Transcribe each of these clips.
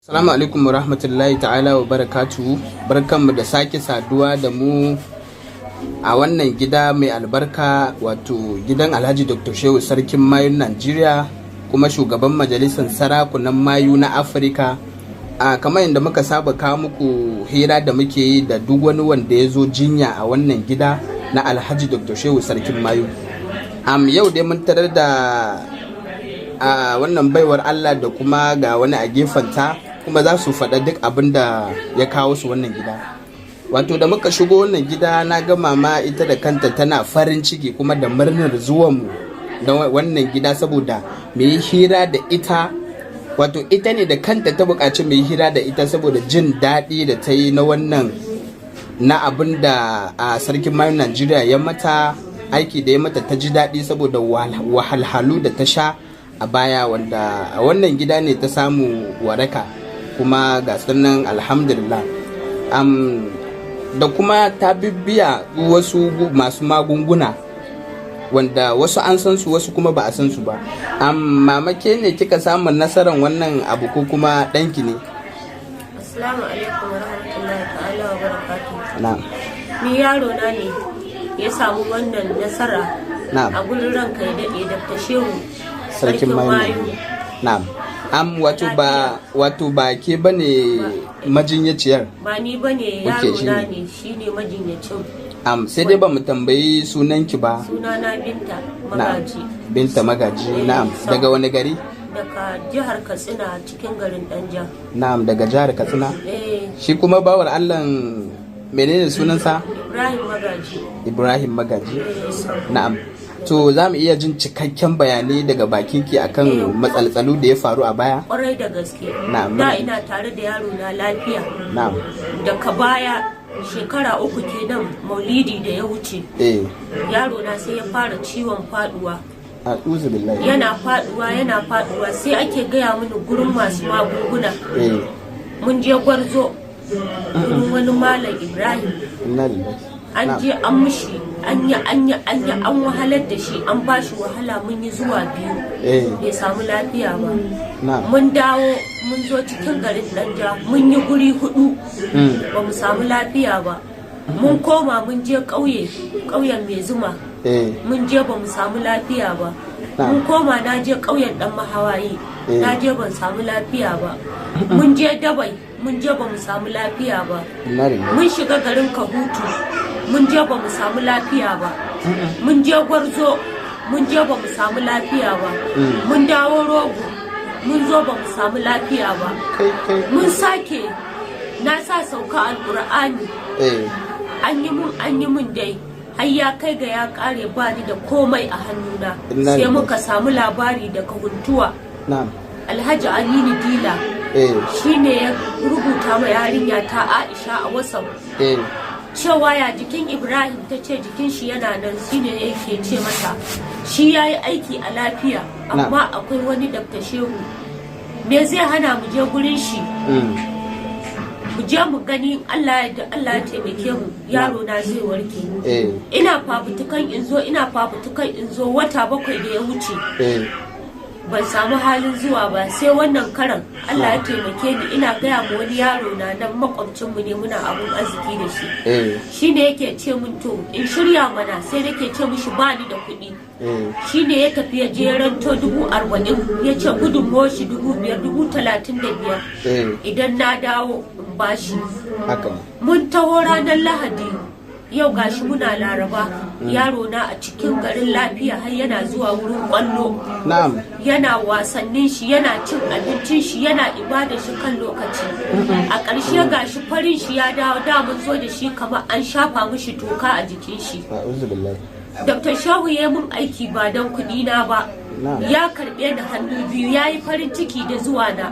Assalamu alaikum wa rahmatullahi ta'ala wa barakatuhu. Barkanmu da sake saduwa da mu a wannan gida mai albarka, wato gidan Alhaji Dr. Shehu, Sarkin Mayun Najeriya kuma shugaban Majalisar Sarakunan Mayu na Afirka. A kamar yadda muka saba kawo muku hira da muke yi da duk wani wanda ya zo jinya a wannan gida na Alhaji Dr. Shehu, Sarkin Mayu. Yau dai mun tarar da a wannan baiwar Allah da kuma ga wani a gefenta, kuma za su faɗa duk abin da ya kawo su wannan gida. Wato da muka shigo wannan gida, na ga mama ita da kanta tana farin ciki kuma da murnar zuwanmu da wannan gida, saboda mu yi hira da ita. Wato ita ne da kanta ta buƙaci mu yi hira da ita saboda jin daɗi da ta yi na wannan na abin da a Sarkin Mayun Najeriya ya mata, aiki da ya mata, ta ji daɗi saboda wahalhalu da ta sha a baya, wanda a wannan gida ne ta samu waraka, kuma ga sunan, alhamdulillah. Da kuma ta bibbiya wasu masu magunguna, wanda wasu an san su, wasu kuma ba a san su ba. Mama, ke ne kika samu nasarar wannan abu ko kuma ɗanki ne? Assalamu alaikum wa rahmatullahi ta'ala wa barakatuh. Na'am. Ni yaro na ne ya samu wannan nasara a gurin ranka ya daɗe, Dr. Shehu, Sarkin Mayu. Na'am. Wato ba ke bane majinyaciyar? Ba ni bane, yaro na ne, shine majinyacin. Sai dai ba mu tambayi sunanki ba. Suna na Binta Magaji. Binta Magaji, na'am. Daga wani gari? Daga jihar Katsina, cikin garin Danja. Na'am, daga jihar Katsina. Eh. Shi kuma bawar Allah, menene sunansa? Ibrahim Magaji. Ibrahim Magaji. Na'am. To, za mu iya jin cikakken bayanai daga bakinki akan matsaltsalu da ya faru a baya? Kwarai da gaske. Na'am. Da ina tare da yaro na lafiya. Daga baya, shekara 3 kenan, Maulidi da ya wuce, yaro na sai ya fara ciwon faduwa. A'udhu billahi. Yana faduwa, yana faduwa, sai ake gaya mini gurin masu magunguna. Mun je Gwarzo gurin wani Malam Ibrahim. Inna lillahi. An je an mishi, an yi, an yi, an yi, an wahalar da shi, an ba shi wahala. Mun yi zuwa biyu, bai samu lafiya ba. Mun dawo, mun zo cikin garin Danja, mun yi guri hudu, ba mu samu lafiya ba. Mun koma, mun je ƙauye, ƙauyen Mai Zuma. Mun je, ba mu samu lafiya ba. Mun koma, na je ƙauyen Dan Mahawayi. Na je, ban samu lafiya ba. Mun je Dabai, mun je, ba mu samu lafiya ba. Inna lillahi. Mun shiga garin Kahutu, mun je, ba mu samu lafiya ba. Mun je Gwarzo, mun je, ba mu samu lafiya ba. Mun dawo Rogo, mun zo, ba mu samu lafiya ba. Kai kai. Mun sake, na sa sauka Alkur'ani. An yi mun, an yi mun dai, har ya kai ga ya kare, ba ni da komai a hannuna. Inna Sai lillahi. muka samu labari daga Huntuwa, Alhaji Aminu Dila. Shine ya rubuta ma yarinya ta Aisha a WhatsApp cewa ya jikin Ibrahim. Ta ce jikin shi yana nan. Shine yake ce mata shi ya yi aiki a lafiya, amma akwai wani Dr. Shehu, me zai hana mu je gurin shi, mu je mu gani, Allah ya da Allah ya taimake mu, yaro na zai warke. Ina fafutukan in zo, ina fafutukan in zo, wata 7 da ya wuce, ban samu halin zuwa ba, sai wannan karan Allah ya taimake ni. Ina gaya ma wani yaro na nan, makwabcinmu ne, muna abun arziki da shi. Shi ne yake ce min to in shirya mana. Sai nake ce mishi ba ni da kuɗi. Shi ne ya tafi ya je ranto 40,000, ya ce gudunmuwar shi 5,000, 35,000, idan na dawo in bashi. Haka ne. Mun taho ranar Lahadi, yau gashi muna Laraba. Yaro na a cikin garin lafiya, har yana zuwa wurin kwallo, yana wasannin shi, yana cin abincin shi, yana ibada shi kan lokaci. A ƙarshe gashi farin shi ya dawo. Da mun zo da shi kamar an shafa mishi toka a jikin shi. A'udhu billahi. Dr. Shehu ya mun aiki ba don kuɗi na ba. Ya karɓe ni hannu biyu, ya yi farin ciki da zuwa na.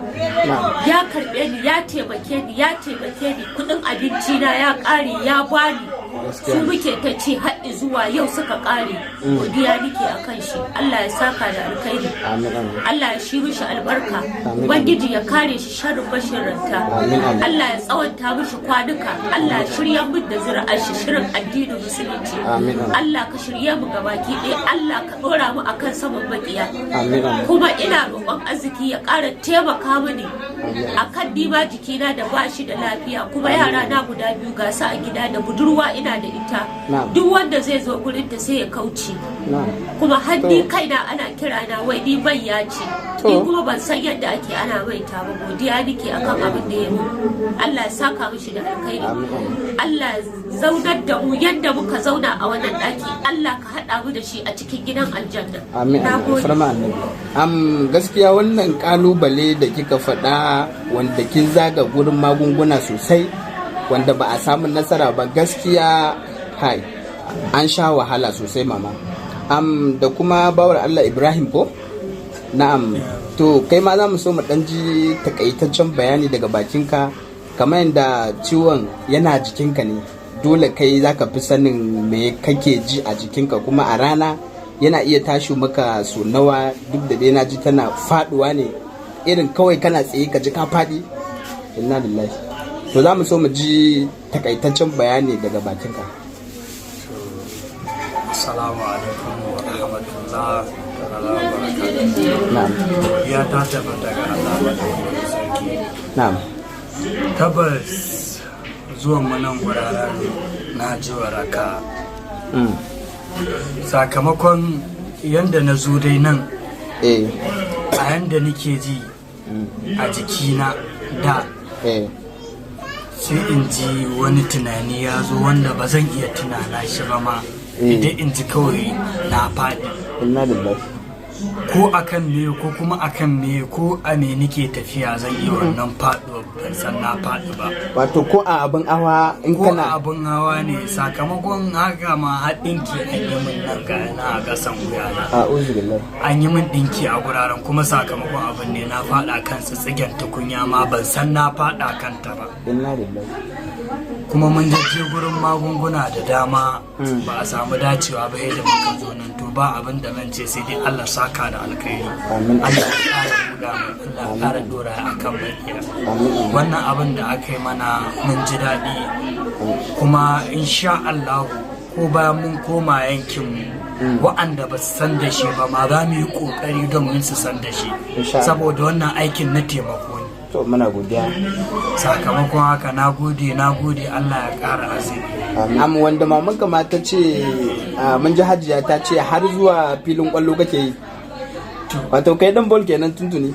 Ya karɓe ni, ya taimake ni, ya taimake ni. Kuɗin abinci na ya ƙare, ya bani. Gaskiya Su ne. muke ta ci har zuwa yau suka kare. Godiya nake akan shi, Allah ya saka da alkhairi. Amin, amin. Allah ya shi mishi albarka. Amin. Ubangiji ya kare shi sharrin mashiranta. Amin, amin. Allah ya tsawanta mishi kwanuka. Allah ya shirya min da zuri'ar shi shirin addinin Musulunci. Amin, amin. Allah ka shirye mu gabaki ɗaya. Allah ka ɗora mu akan saman maƙiya. Amin, amin. Kuma ina roƙon arziki ya ƙara taimaka mini akan nima jikina da bashi da lafiya, kuma yara na guda biyu ga su a gida, da budurwa ina da ita. Duk wanda zai zo gurin ta sai ya kauce. Kuma har ni kaina ana kira na wai ni ya ce. Ni kuma ban san yadda ake ana maita ba. Godiya nake akan abin da ya yi. Allah ya saka mishi da alkhairi. Amin, amin. Allah ya zaunar da mu yadda muka zauna a wannan ɗaki. Allah ka haɗa mu da shi a cikin gidan aljanna. Amin. Na Amin. gode. Farma annabi. Gaskiya wannan kalubale da kika faɗa, wanda kin zaga gurin magunguna sosai wanda ba a samu nasara ba, gaskiya hai an sha wahala sosai, mama. Da kuma bawar Allah Ibrahim ko? Na'am. To kai ma za mu so mu ɗan ji takaitaccen bayani daga bakinka, kamar yadda ciwon yana jikinka ne, dole kai za ka fi sanin me kake ji a jikinka, kuma a rana yana iya tashi maka so nawa? Duk da dai na ji tana faduwa ne, irin kawai kana tsaye ka ji ka faɗi, inna lillahi. To za mu so mu ji takaitaccen bayani daga bakinka. Assalamu alaikum wa rahmatullah ta'ala wa barakatuh. Ya ta tabbata ga Allah madaukakin sarki. Tabbas zuwan mu nan wuraren na ji waraka. Sakamakon yanda na zo dai nan, a yanda nake ji a jikina da, sai in ji wani tunani ya zo wanda ba zan iya tunana shi ba ma. Idan in ji kawai na faɗi. Inna lillahi. Ko akan me, ko kuma akan me, ko a me nake tafiya, zan iya wannan faɗuwar, ban san na faɗi ba. Wato ko a abin hawa in Ko a kana abin hawa ne. Sakamakon haka ma har ɗinki an yi min nan, ga na a ƙasan wuyana. A'udhu billahi. An yi min ɗinki a guraren, kuma sakamakon abin ne na faɗa kan tsitsigen tukunya ma, ban san na faɗa kanta ba. Inna lillahi. Kuma mun je gurin magunguna da dama, ba a samu dacewa ba yadda muka zo nan. To ba abin da zan ce sai dai Allah saka da alkhairi. Amin. Allah ya ƙara buɗa mu, Allah ya ƙara dora a kan makiya. Amin. Wannan abin da aka yi mana mun ji daɗi, kuma insha Allah ko bayan mun koma yankin mu, wa'anda ba su san da shi ba ma, za mu yi ƙoƙari domin su san da shi. Insha Allah. Saboda wannan aikin na taimako ne. To muna godiya. Sakamakon haka na gode, na gode, Allah ya ƙara asiri. Am wanda mamanka ma ta ce mun ji hajiya ta ce har zuwa filin kwallo kake yi. Wato kai dan ball kenan tuntuni.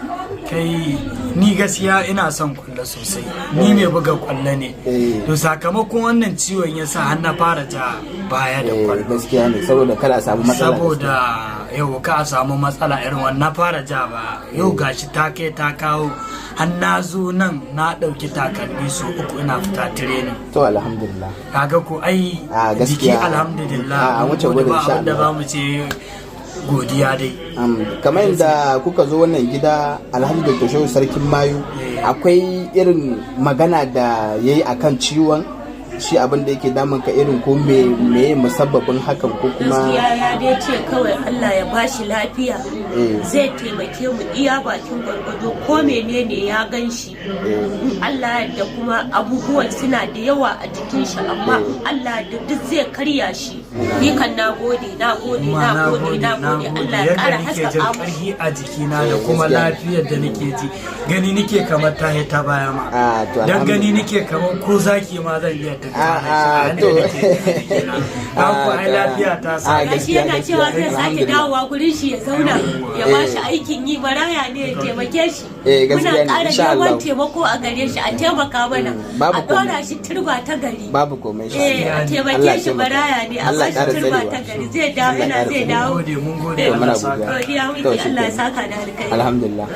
Kai, ni gaskiya ina son kwallo sosai, ni mai buga kwallo ne. To sakamakon wannan ciwon ya sa har na fara ja baya da kwallo. Gaskiya ne, saboda kada a samu matsala. Saboda yau ka a samu matsala irin wannan, na fara ja ba. Yau gashi ta kai ta kawo har na zo nan na ɗauki takalmi so uku ina fita training. To alhamdulillah. Kaga ko ai A, jiki gaskiya. alhamdulillah. A, an wuce mun gode, gurin, ba insha abin da Allah. za mu ce, godiya dai. Kamar yadda kuka zo wannan gida Alhaji Dr. Shehu Sarkin Mayu, akwai irin magana da ya yi akan ciwon shi, abin da yake damun ka, irin ko me musabbabin hakan ko kuma? Gaskiya ya dai ce kawai Allah ya bashi lafiya, zai taimake mu iya bakin gwargwado, ko menene ya gan shi in Allah da kuma abubuwan suna da yawa a jikin shi, amma in Allah da duk zai karya shi. Ni kan na gode, na gode. Kuma Na gode, na gode, Allah ya yadda kara nake jin haskaka mu. karfi a jikina da kuma Gaskiya. lafiyar da nake ji, gani nake kamar ta ta baya ma. Ah, to dan gani alhamdulillah. nake kamar ko zaki ma zan iya tafiya Ah, da shi a ah, yanda to. nake jin jikina. Ka ku ai Ah, lafiya ta sa. ah, Gashi gaskiya, yana cewa zai gaskiya. sake Alhamdulillah. dawowa gurin shi ya zauna, ya ba shi aikin yi, maraya ne, ya taimake shi. Gaskiya Muna ne, ƙara insha neman Allah. taimako a gare shi, a taimaka mana, Babu a ɗora komai. shi turba ta gari. Babu komai, insha Eh, a Allah. Allah taimake ya shi, taimaka. maraya ne, a Allah ba ya shi ƙara turba tsarewa. ta gari, zai dawo Allah ya yana ƙara zai tsarewa. dawo. Mun gode, mun gode. To, muna Allah saka. godiya. Godiya To, muke, Allah ya shikenan. saka da alkhairi. Alhamdulillah.